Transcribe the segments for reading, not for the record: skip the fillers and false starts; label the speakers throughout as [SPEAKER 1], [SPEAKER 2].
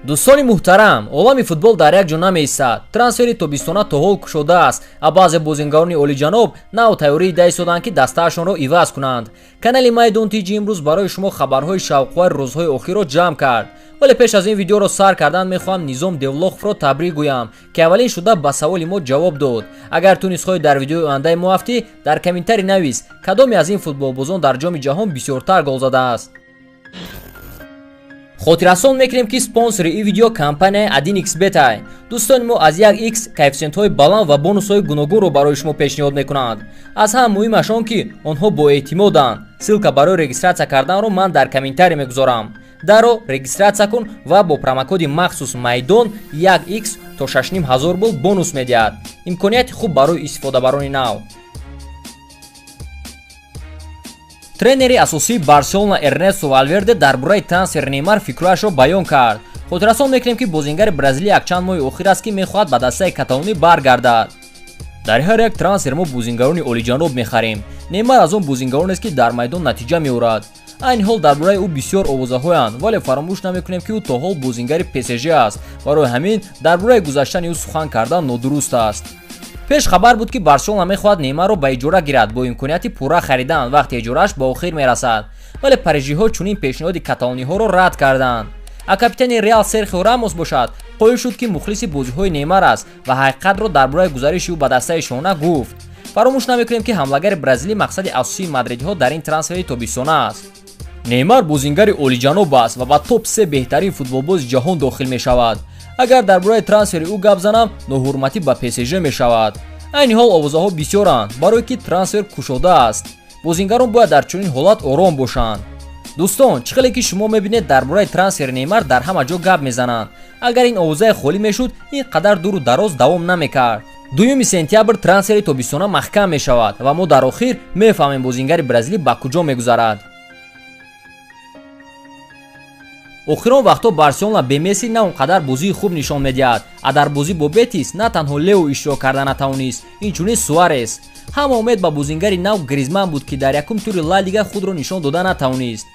[SPEAKER 1] Дӯстони муҳтарам, олами футбол дар як ҷо намеистад. Трансфери тобистона то ҳол кушодааст, а баъзе бозингарони олиҷаноб нав тайёрии да истоданд, ки дастаашонро иваз кунанд. Канали Майдон ТЖ имрӯз барои шумо хабарҳои шавқовари рӯзҳои охирро ҷамъ кард. Вале пеш аз ин видеоро сар кардан мехоҳам Низом Девлоховро табрик гӯям, ки аввалин шуда ба саволи мо ҷавоб дод. Агар ту низ хоҳӣ дар видеои ояндаи мо афтӣ, дар комментарий навис, кадоме аз ин футболбозон дар ҷоми ҷаҳон бисёртар гол задааст. Хотиррасон мекунем, ки спонсори ин видео компанияи 1xBet ай. Дӯстони мо аз 1x коэффисиентҳои баланд ва бонусҳои гуногунро барои шумо пешниҳод мекунанд. Аз ҳама муҳимаш он, ки онҳо боэътимоданд. Ссылка барои регистрация карданро ман дар комментарий мегузорам. Даро регистрация кун ва бо промокоди махсус Майдон 1x то 6500 рубл бонус медиҳад. Имконияти хуб барои истифодабарони нав. Тренери асосии Барселона Эрнесто Валверде дар бораи трансфери Неймар фикрҳояшро баён кард. Хотиррасон мекунем, ки бозингари бразилӣ якчанд моҳи охир аст, ки мехоҳад ба дастаи каталонӣ баргардад. Дар ҳар як трансфер мо бозингарони олиҷаноб мехарем. Неймар аз он бозингаронест, ки дар майдон натиҷа меорад. Айни ҳол дар бораи ӯ бисёр овозаҳоянд, вале фаромӯш намекунем, ки ӯ то ҳол бозингари ПСЖ аст. Барои ҳамин дар бораи гузаштани ӯ сухан кардан нодуруст аст. Пеш хабар буд, ки Барселона мехоҳад Неймарро ба иҷора гирад бо имконияти пурра харидан вақте иҷорааш ба охир мерасад. Вале парижиҳо чунин пешниҳоди каталониҳоро рад карданд. А капитани Реал Серхио Рамос бошад, қоил шуд, ки мухлиси бозиҳои Неймар аст ва ҳақиқатро дар бораи гузариши ӯ ба дастаи шоҳона гуфт. Фаромӯш намекунем, ки ҳамлагари бразилӣ мақсади асосии мадридиҳо дар ин трансфери тобистона аст. Неймар бозингари олиҷаноб аст ва ба топ 3 беҳтарин футболбози ҷаҳон дохил мешавад. Агар дар бораи трансфери ӯ гап занам, ноҳурматӣ ба ПСЖ мешавад. Айни ҳол овозаҳо бисёранд, барое ки трансфер кушода аст. Бозингарон бояд дар чунин ҳолат ором бошанд. Дӯстон, чӣ хеле ки шумо мебинед, дар бораи трансфери Неймар дар ҳама ҷо гап мезананд. Агар ин овозаи холӣ мешуд, ин қадар дуру дароз давом намекард. 2 сентябр трансфери тобистона маҳкам мешавад ва мо дар охир мефаҳмем, бозингари бразилӣ ба куҷо мегузарад. Охирон вақтҳо Барселона бе Месси на он қадар бозии хуб нишон медиҳад, а дар бозӣ бо Бетис на танҳо Лео иштирок карда натавонист, инчунин Суарес. Ҳама умед ба бозингари нав Гризман буд, ки дар якум тури Ла Лига худро нишон дода натавонист.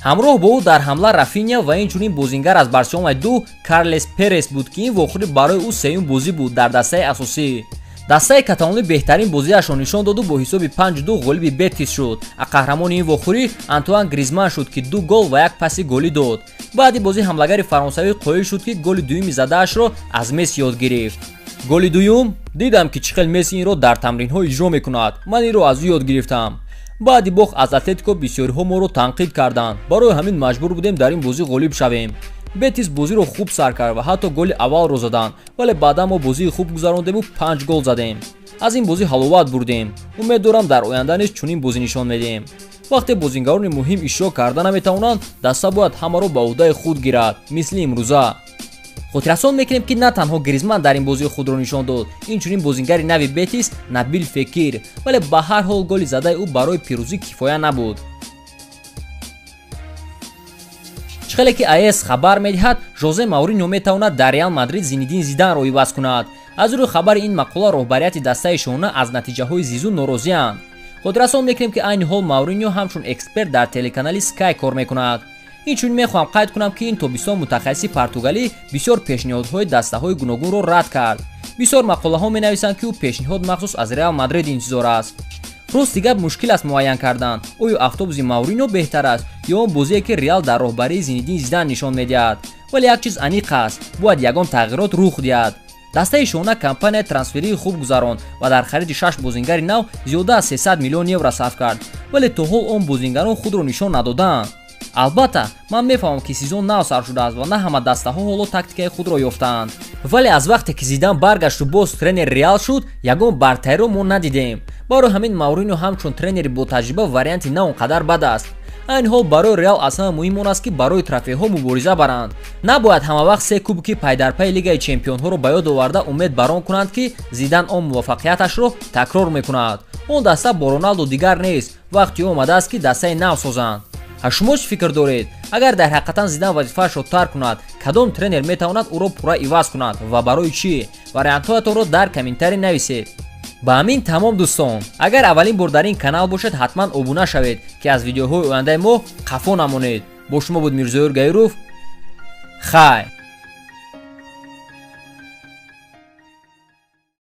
[SPEAKER 1] Ҳамроҳ бо ӯ дар ҳамла Рафиня ва инчунин бозингар аз Барселонаи 2 Карлес Перес буд, ки ин вохӯрӣ барои ӯ сеюм бозӣ буд дар дастаи асосӣ. Дастаи каталонӣ беҳтарин бозиашро нишон доду бо ҳисоби 5-2 ғолиби Бетис шуд. А қаҳрамони ин вохӯрӣ Антуан Гризман шуд, ки 2 гол ва як паси голӣ дод. Баъди бозӣ ҳамлагари фаронсавӣ қоил шуд, ки голи дуюми задаашро аз Месси ёд гирифт. Голи дуюм? Дидам, ки чӣ хел Месси инро дар тамринҳо иҷро мекунад. Ман инро аз ӯ ёд гирифтам. Баъди бохт аз Атлетико бисёриҳо моро танқид карданд. Барои ҳамин маҷбур будем дар ин бозӣ ғолиб шавем. Бетис бозиро хуб сар кард ва ҳатто голи аввалро заданд, вале баъдан мо бозии хуб гузарондему 5 гол задем. Аз ин бозӣ ҳаловат бурдем. Умед дорам, дар оянда низ чунин бозӣ нишон медиҳем. Вақте бозингарони муҳим иштирок карда наметавонанд, даста бояд ҳамаро ба ӯҳдаи худ гирад, мисли имрӯза. Хотиррасон мекунем, ки на танҳо Гризман дар ин бозии худро нишон дод, инчунин бозингари нави Бетис Набил Фекир, вале ба ҳар ҳол голи задаи ӯ барои пирӯзӣ кифоя набуд. Чӣ хеле ки АС хабар медиҳад, Жозе Мауриньо метавонад дар Реал Мадрид Зинедин Зиданро иваз кунад. Аз рӯи хабари ин мақола роҳбарияти дастаи шоҳона аз натиҷаҳои Зизу норозианд. Хотиррасон мекунем, ки айни ҳол Мауриньо ҳамчун эксперт дар телеканали Sky кор мекунад. Инчунин мехоҳам қайд кунам, ки ин тобистон мутахассиси португалӣ бисёр пешниҳодҳои дастаҳои гуногунро рад кард. Бисёр мақолаҳо менависанд, ки ӯ пешниҳод махсус аз Реал Мадрид интизор аст. Рости гап, мушкил аст муайян кардан, оё автобуси Мауриньо беҳтар аст ё он бозие, ки Реал дар роҳбарии Зинедин Зидан нишон медиҳад. Вале як чиз аниқ аст, бояд ягон тағйирот рух диҳад. Дастаи шоҳона кампанияи трансферии хуб гузаронд ва дар хариди 6 бозингари нав зиёда аз 300 миллион евро сарф кард, вале то ҳол он бозингарон худро нишон надодаанд. Албатта, ман мефаҳмам, ки сезон нав сар шудааст ва на ҳама дастаҳо ҳоло тактикаи худро ёфтаанд. Вале аз вақте ки Зидан баргашту боз тренери Реал шуд, ягон бартариро мо надидем. Барои ҳамин Мауриньо ҳамчун тренери ботаҷриба варианти на он қадар бад аст. Айни ҳол барои Реал аз ҳама муҳим он аст, ки барои трофейҳо мубориза баранд. Набояд ҳама вақт 3 кубки пайдарпайи Лигаи чемпионҳоро ба ёд оварда умед барон кунанд, ки Зидан он муваффақияташро такрор мекунад. Он даста бо Роналдо дигар нест, вақти омадааст, ки дастаи нав созанд. А шумо чӣ фикр доред? Агар дар ҳақиқатан Зидан вазифаашро тарк кунад, кадом тренер метавонад ӯро пурра иваз кунад ва барои чӣ? Вариантҳоятонро дар комментарий нависед. Ба ҳамин тамом, дӯстон. Агар аввалин бор дар ин канал бошед, ҳатман обуна шавед, ки аз видеоҳои ояндаи мо қафо намонед. Бо шумо буд Мирзоёр Гаиров. Хай.